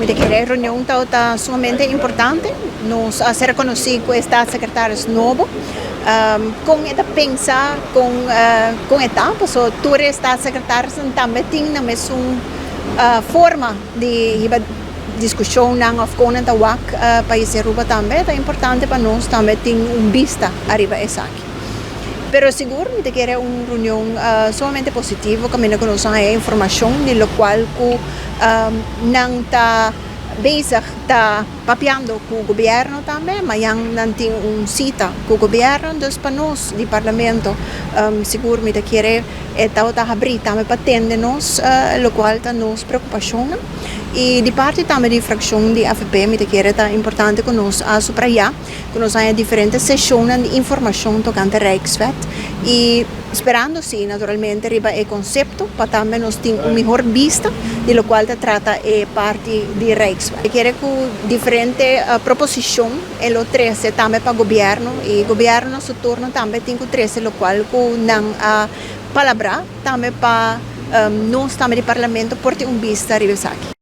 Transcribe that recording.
Mi ta kere e reunion ta sumamente importante. Nos a ser conoci cu e staatssecretaris nobo. Con e ta pensa, con e ta, paso tur e staatssecretaris tambe tin nan mesun forma di hiba discusionnan of con nan ta wak pais Aruba tambe. Ta importante pa nos tambe tin un bista ariba esaki. Pero sigur, mi ta kere un reunion sumamente positivo, caminda cu nos haya informacion di locual cu nan ta bezig ta papiando cu gobierno tambe. Mañan nan tin un cita cu gobierno, dus pa nos di parlamento, sigur mi ta kere e ta habri tambe pa tende nos locual ta nos preocupacion. Y di parti tambe di fraccion di AVP, mi ta kere ta importante cu nos a subraya cu nos haya diferente sesion di informacion tocante Rijkswet y sperando si naturalmente riba e concepto pa tambe nos tin un mihor bista di locual ta trata e parti di Rijkswet. Mi kere cu diferente proposicion e lo trece tambe pa gobierno y gobierno na su turno tambe tin cu trece locual cu nan a palabra tambe pa nos tambe di parlamento por tin un bista riba esaki.